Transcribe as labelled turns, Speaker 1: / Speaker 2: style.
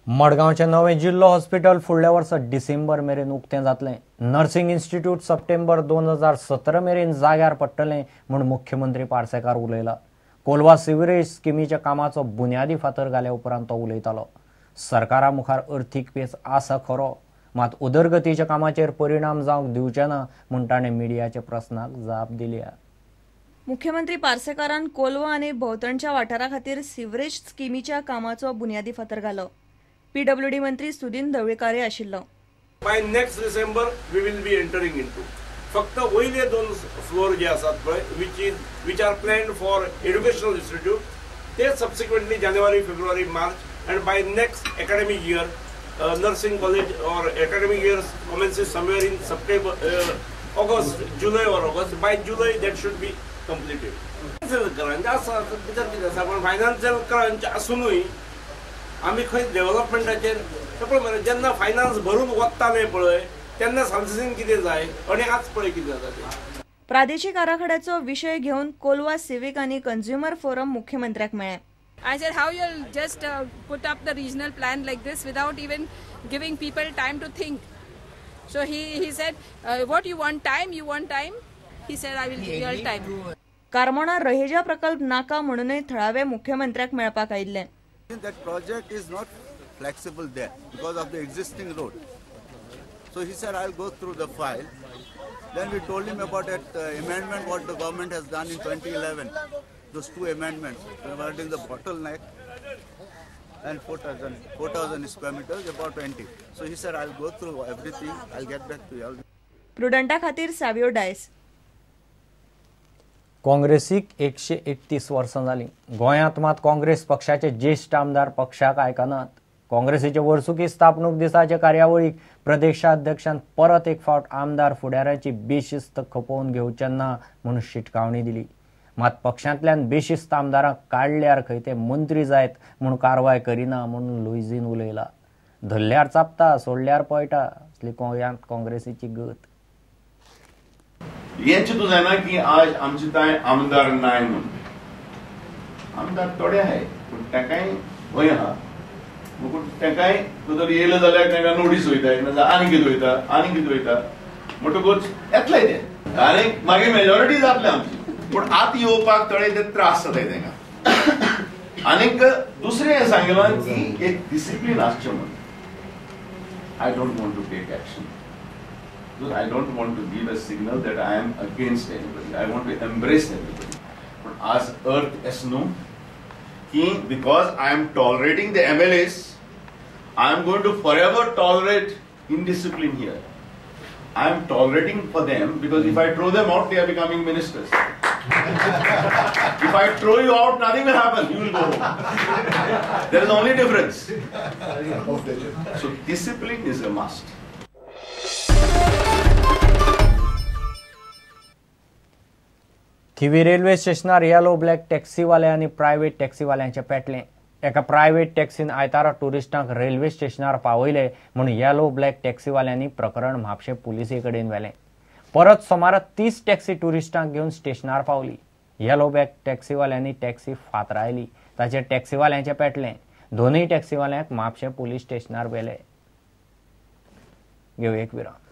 Speaker 1: मडगांवचें नवें जिल्लो हॉस्पिटल फुडल्या वर्सा डिसेंबर मेरेन उक्तें जातलें. नर्सिंग इन्स्टिट्यूट सप्टेंबर 2017 मेरेन जाग्यार पडटलें म्हूण मुख्यमंत्री पार्सेकार उलयला. कोलवा सिवरेज स्किमीच्या कामाचो बुन्यादी फातर घाल्या उपरांत तो उलयतालो. सरकारा मुखार अर्थीक पेच आसा खरो, मात उदरगतीच्या कामाचेर परिणाम जावंक दिवचे ना म्हूण ताणें मिडियाच्या प्रस्नाक जाप दिल्या.
Speaker 2: मुख्यमंत्री पार्सेकारान कोलवा आनी भोंवतणच्या वाठारा खातीर सिवरेज स्किमीच्या कामाचो बुन्यादी फातर घालो. पीडब्ल्यूडी मंत्री सुदिन ढवळीकार आशिल्लो.
Speaker 3: By next December we will be entering into. फक्त वयले 2 फ्लोर जे आसात पळय, which are planned for educational institute, ते subsequently January, February, March and by next academic year nursing college or academic year commences somewhere in September, August, July or August. By July that should be completed. Financial crunch आसा, भितर कितें आसा, पण financial crunch आसुनूय आमी खंय डेव्हलपमेंटाचेर पळय मरे, जेन्ना फायनान्स भरून वताले पळय तेन्ना सर्विसींग कितें जाय आनी आज पळय कितें जाता तें.
Speaker 2: प्रादेशीक आराखड्याचो विशय घेवन कोलवा सिवीक आनी कंझ्युमर फोरम मुख्यमंत्र्याक मेळ्ळें.
Speaker 4: I said, how you'll just put up the regional plan like this without even giving people time to think. So he said, what you want time, you want time? He said, I will give you all time.
Speaker 2: Carmona Raheja प्रकल्प नाका म्हणूनय थळावे मुख्यमंत्र्याक मेळपाक आयिल्ले.
Speaker 5: That project is not flexible there because of the existing road. So he said, I'll go through the file. Then we told him about that amendment what the government has done in 2011. Those 2 amendments regarding the bottleneck and 4,000 square meters, about 20. So he said, I'll go through everything, I'll get back to you.
Speaker 2: प्रुडंटा खातीर सावियो डायस.
Speaker 1: काँग्रेसीक 131 वर्सां जालीं. गोंयांत मात काँग्रेस पक्षाचे ज्येश्ठ आमदार पक्षाक आयकनात. काँग्रेसीचे वर्सुकी स्थापणूक दिसाचे कार्यावळीक प्रदेशाध्यक्षान परत एक फावट आमदार फुडाऱ्यांची बेशिस्त खपोवन घेवचे ना म्हूण शिटकावणी दिली. मात पक्षांतल्यान बेशिस्त आमदारांक काडल्यार खंय ते मंत्री जायत म्हूण कारवाय करिना म्हूण लुईझीन उलयला. धरल्यार चापता, सोडल्यार पळटा, असली गोंयांत काँग्रेसीची गत.
Speaker 6: हें चिंतूं जायना की आज आमचे तांय आमदार नाय म्हूण. आमदार थोडे आहाय पूण तांकांय भंय आहा. पूण तांकांय जर येयले जाल्यार तांकां नोटीस वयता, नाजाल्यार आनी कितें वयता, आनी कितें वयता, म्हणटकूच येतले ते आनी मागीर मेजॉरिटी जातले आमची. पूण आतां येवपाक थोडे ते त्रास जाताय तांकां. आनीक दुसरें हें सांगलां की एक डिसिप्लीन आसचें म्हूण. I don't want to take action. I don't want to give a signal that I am against anybody. I want to embrace everybody. But as earth as no, because I am tolerating the MLAs, I am going to forever tolerate indiscipline here. I am tolerating for them because if I throw them out, they are becoming ministers. If I throw you out, nothing will happen. You will go home. There is only difference. So discipline is a must.
Speaker 1: Thivim railway स्टेशनार yellow black टॅक्सीवाले आनी private टॅक्सीवाल्यांचे पेटलें. एका private टॅक्सीन आयतारा ट्युरिस्टांक railway स्टेशनार पावयले म्हूण येलो black टॅक्सीवाल्यांनी प्रकरण म्हापशें पुलिसे कडेन व्हेलें. परत सुमार 30 टॅक्सी ट्युरिस्टांक घेवन स्टेशनार पावली. येलो ब्लॅक टॅक्सीवाल्यांनी टॅक्सी फातरायली, ताचेर टॅक्सीवाल्यांचे पेटलें. दोनूय टॅक्सीवाल्यांक म्हापशें पुलीस स्टेशनार व्हेले. घेवया एक विराम.